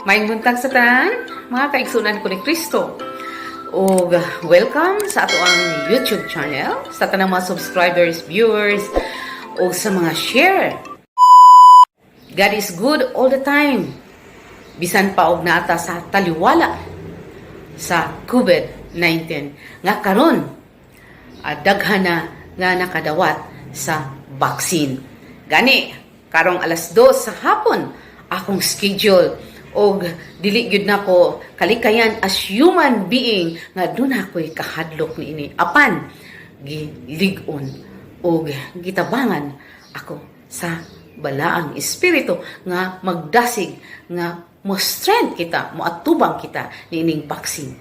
Maayong buntag sa tanan, mga kaigsunan ko ni Kristo. Ug welcome sa ato ang YouTube channel, sa tanang mga subscribers, viewers, ug sa mga share. God is good all the time. Bisan pa og naa ta sa taliwala sa COVID-19 nga karon daghan na nga nakadawat sa vaccine. Gani karong alas 2 sa hapon akong schedule og dili gyud nako kalikayan as human being nga duna ko'y kahadlok niini, apan gilig-on og gitabangan ako sa Balaang Espiritu nga magdasig nga mo strength kita, moatubang kita niining vaccine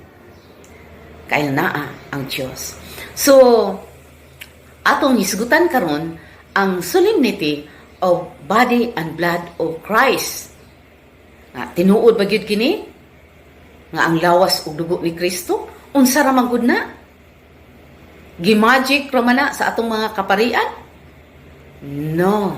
kay naa ang Dios. So atong hisgutan karon ang solemnity of body and blood of Christ. Nga tinuod ba gyud kini nga ang lawas ug dugo ni Kristo? Unsa ra man gud na? Gimagic ra man na sa atong mga kaparian? No.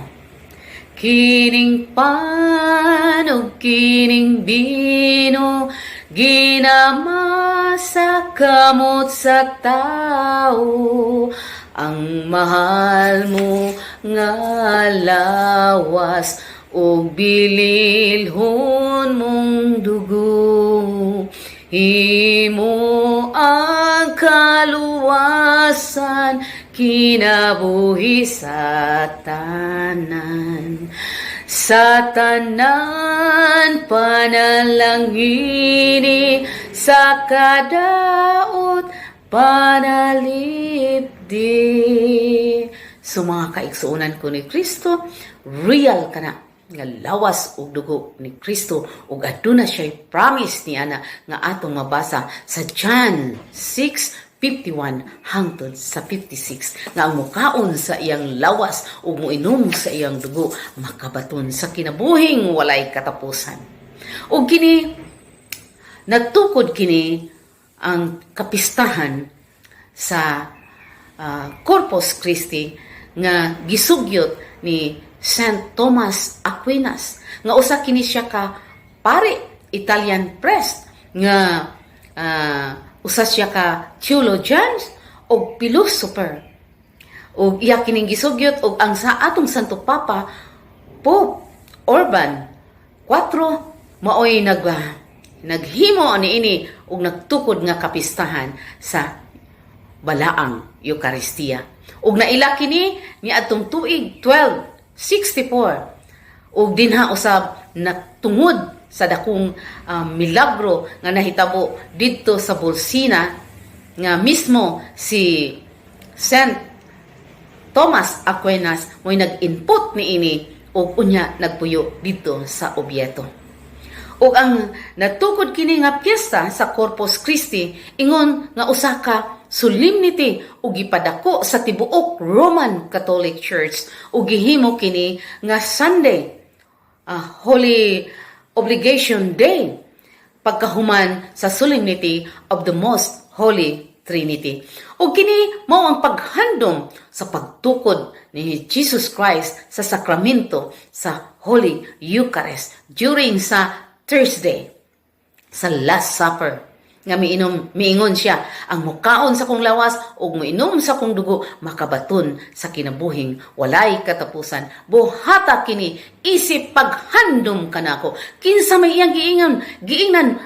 Kining pan ug kining bino ginama sa kamot sa tao, ang mahal mo nga lawas ug bililhon mong dugo, himo ang kaluwasan, kinabuhi sa tanan. Sa tanan panalangini, sa kadaot panalipdi. So mga kaigsuonan ko ni Kristo, real kana nga lawas ug dugo ni Kristo ug aduna siya promise ni ana nga atong mabasa sa John 6:51 hangtod sa 56 nga ang mukaon sa iyang lawas ug moinom sa iyang dugo makabaton sa kinabuhing walay katapusan. Ug kini natukod kini ang kapistahan sa Corpus Christi nga gisugyot ni Saint Thomas Aquinas nga usa kini siya ka pare, Italian priest, nga usa siya ka theologian ug philosopher, ug iya kining gisugyot, ug ang sa atong Santo Papa, Pope Urban IV, maoy naghimo niini ug nagtukod nga kapistahan sa Balaang Eukaristiya. Ug naila kini niadtong tuig 1264 ug dinha usab natungod sa dakong milagro nga nahitabo didto sa Bolsena nga mismo si Saint Thomas Aquinas mo'y nag-input niini ug unya nagpuyo didto sa Orvieto. Ug ang natukod kini nga piyesta sa Corpus Christi ingon nga usa ka solemnity ug gipadako sa tibuok Roman Catholic Church ug gihimo kini nga Sunday, Holy Obligation Day, pagkahuman sa solemnity of the Most Holy Trinity. Ug kini mao ang paghandom sa pagtukod ni Jesus Christ sa sakramento sa Holy Eucharist during sa Thursday sa Last Supper nga miinom, miingon siya, "Ang mukaon sa kong lawas ug moinom sa kong dugo makabaton sa kinabuhing walay katapusan. Buhata kini isip paghandom kanako." Kinsa may iyang giingnan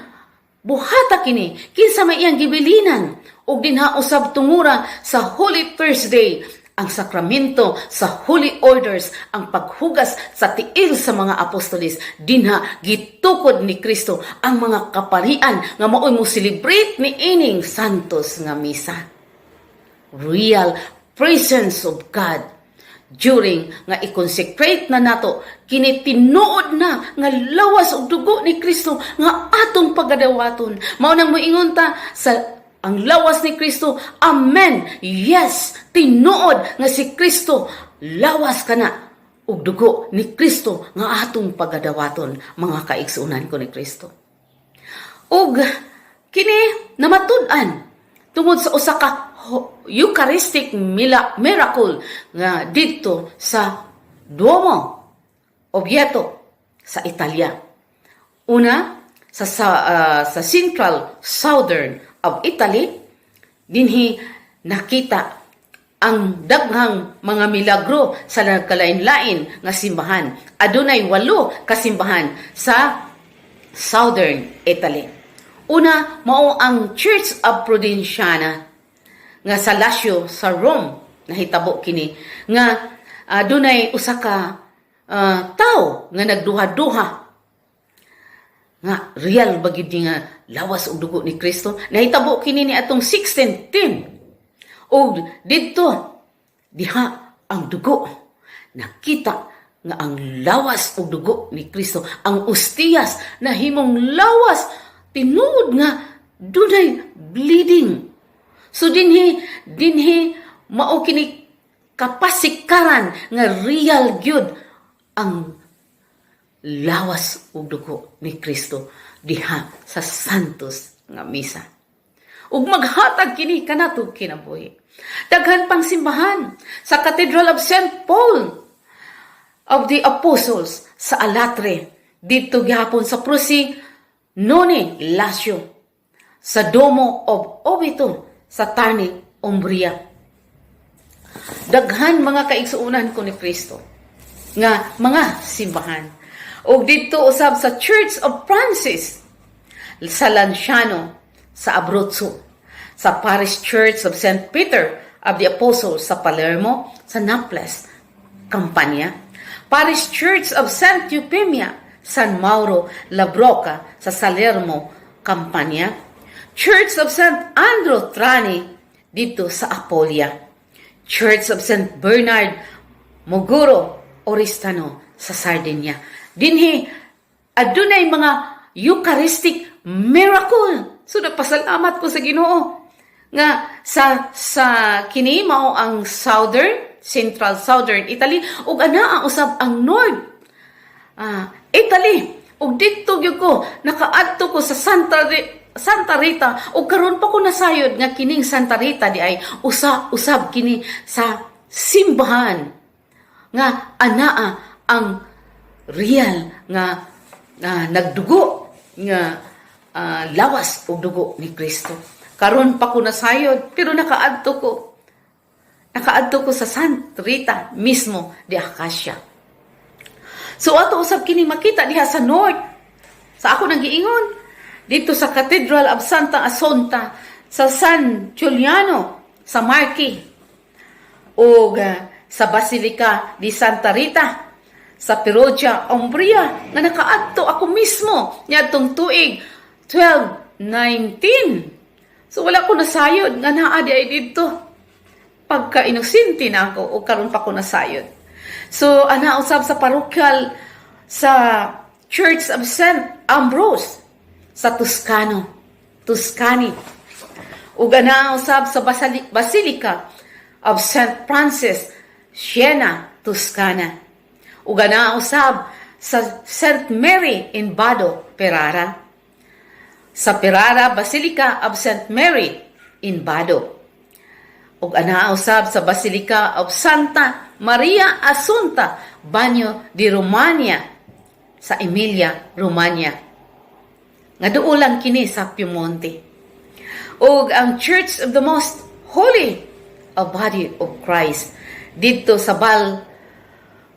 buhata kini? Kinsa may iyang gibilinan? Ug dinha usab tungura sa Holy Thursday ang sakramento sa Holy Orders, ang paghugas sa tiil sa mga apostoles. Dinha gitukod ni Kristo ang mga kaparian nga maoy mo celebrate ni ining santos nga misa. Real presence of God during nga i-consecrate na nato kini, tinuod na nga lawas ug dugo ni Kristo nga atong pagadawaton. Mao nang moingon ta sa ang lawas ni Kristo, amen, yes, tinuod nga si Kristo lawas kana ug dugo ni Kristo nga atong pagadawaton, mga kaigsuonan ko ni Kristo. Ug kini namatud-an tungod sa usa ka Eucharistic miracle nga didto sa Duomo Orvieto sa Italia. Una, sa central southern of Italy. Dinhi nakita ang daghang mga milagro sa nagkalain-lain nga simbahan. Adunay walo ka simbahan sa southern Italy. Una, mao ang Church of Prudenziana nga sa Lazio, sa Rome nahitabo kini nga adunay usa ka tawo nga nagduha-duha nga real ba gyud ni nga lawas ug dugo ni Kristo. Nahitabo kini ni atong 1610 ug didto diha ang dugo, nakita nga ang lawas ug dugo ni Kristo, ang ostiyas nahimong lawas, tinuod nga dunay bleeding. So dinhi mao kini kapasikaran nga real gyud ang lawas ug dugo ni Kristo diha sa Santos nga misa. Ug maghatag kini kanatog kinabuhi. Daghan pang simbahan sa Cathedral of St. Paul of the Apostles sa Alatri, didto gihapon sa Frosinone, Lazio, sa Duomo of Orvieto sa Terni, Umbria. Daghan, mga kaigsuonan ko ni Kristo, nga mga simbahan. Ug didto usab sa Church of Francis sa Lanciano sa Abruzzo, sa Parish Church of St. Peter of the Apostles sa Palermo, sa Naples, Campania, Parish Church of St. Euphemia, San Mauro La Brocca sa Salerno, Campania, Church of St. Andrew Trani didto sa Apulia, Church of St. Bernard Mogoro, Oristano sa Sardinia. Dinhi adunay mga Eucharistic miracle. So nagpasalamat ko sa Ginoo nga sa kini mao ang southern, central southern Italy ug anaa usab ang north Italy. Ug didto gyud ko nakaadto ko sa Santa Rita ug karon pa ko nasayod nga kining Santa Rita di ay usa usab kini sa simbahan nga anaa ang real nga nagdugo nga lawas ug dugo ni Kristo. Karon pa ko nasayod, pero nakaadto ko. Nakaadto ko sa Santa Rita mismo di Cascia. So ato usab kini makita diha sa north. Sa ako nang giingon didto sa Cathedral of Santa Assunta sa San Giuliano sa Marche ug sa Basilica di Santa Rita sa Perugia, Umbria nga nakaadto ako mismo niadtong tuig 1219. So wala ko nasayod nga naa di ay didto. Pagka inosente na ako o karon pa ko nasayod. So ana usab sa parokyal sa Church of St. Ambrose sa Toscano, Tuscany. Ug ana usab sa Basilica of St. Francis, Siena, Toscana. Ug ana usab sa St. Mary in Vado, Ferrara. Sa Ferrara, Basilica of St. Mary in Vado. Ug ana usab sa Basilica of Santa Maria Assunta, Bagno di Romagna sa Emilia Romagna. Nga duol lang kini sa Piemonte. Ug ang Church of the Most Holy of Body of Christ didto sa Val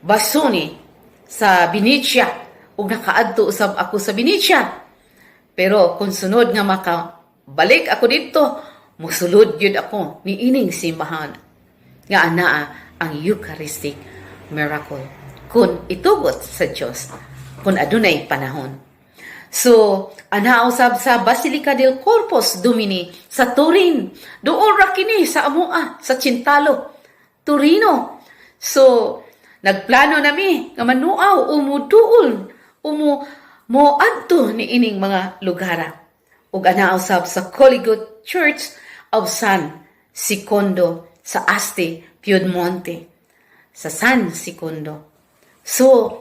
Bassone sa Venetia ug nakaadto usab ako sa Venetia. Pero kung sunod nga makabalik ako didto, musulod gyud ako niining simbahan nga anaa ang Eucharistic miracle. Kung itugot sa Dios, kung adunay panahon. So, ana usab sa Basilica del Corpus Domini sa Turin. Duol ra kini sa amoa sa Cintalo, Torino. So, nagplano nami nga manuaw umuduol umu mo adto ni ining mga lugara. Ug ana usab sa Coligo Church of San Secondo sa Asti, Piedmonte. Sa San Secondo. So,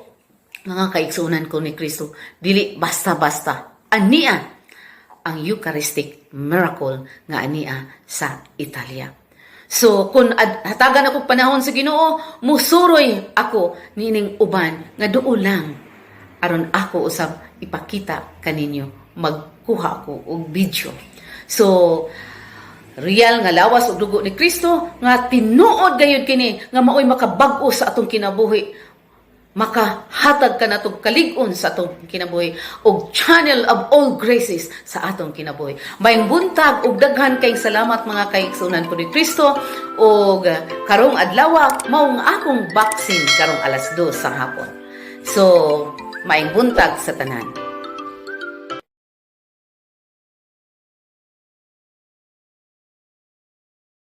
mga kaigsunan ko ni Kristo, dili basta-basta. Ania ang Eucharistic miracle nga ania sa Italia. So, kung hatagan ako panahon sa Ginoo, musuroy ako nining uban nga duol lang aron ako usab ipakita kaninyo. Magkuha ako og video. So, real nga lawas ug dugo ni Kristo nga tinuod gayud kini nga maoy makabag-o sa atong kinabuhi, makahatag kanatong kalig-on sa atong kinabuhi ug channel of all graces sa atong kinabuhi. Maayong buntag ug daghan kayong salamat, mga kaigsunan ko ni Kristo, ug karong adlaw mao ang akong vaccine karong alas 2 sa hapon. So, maayong buntag sa tanan.